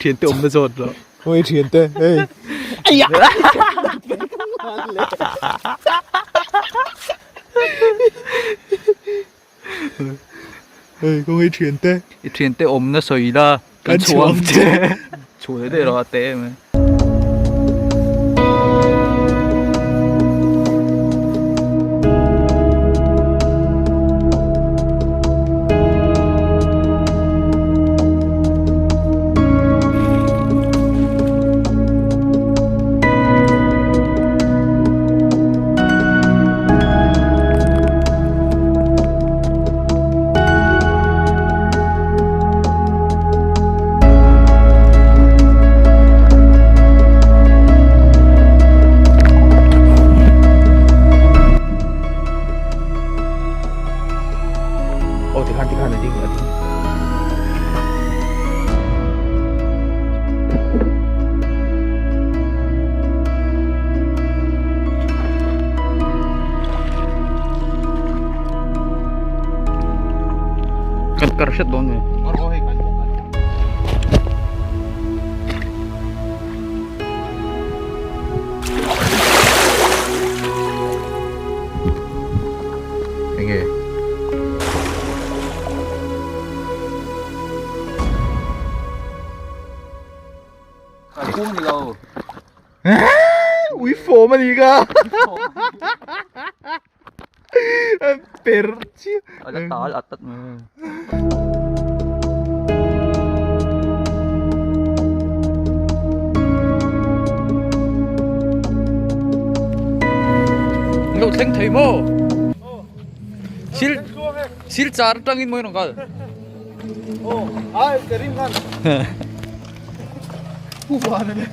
thiante awmna zawt rawh. Khawnge i thiante hei. Hei khawnge i thiante. I thiante awmna sawi la kan chhuang che. Chhuah leh daih rawh a te em e. Aw tikhan tikhan a ding a ding. Kan kar hret dawn nge. Enge? Kung ni lo. Ui fawm a ni ka. Per chi. A tal a tat mai. Lo thleng thei maw? Sil sil char tangin mawi rawn kal. Aw, ai ka ring ngan. Pu vana le.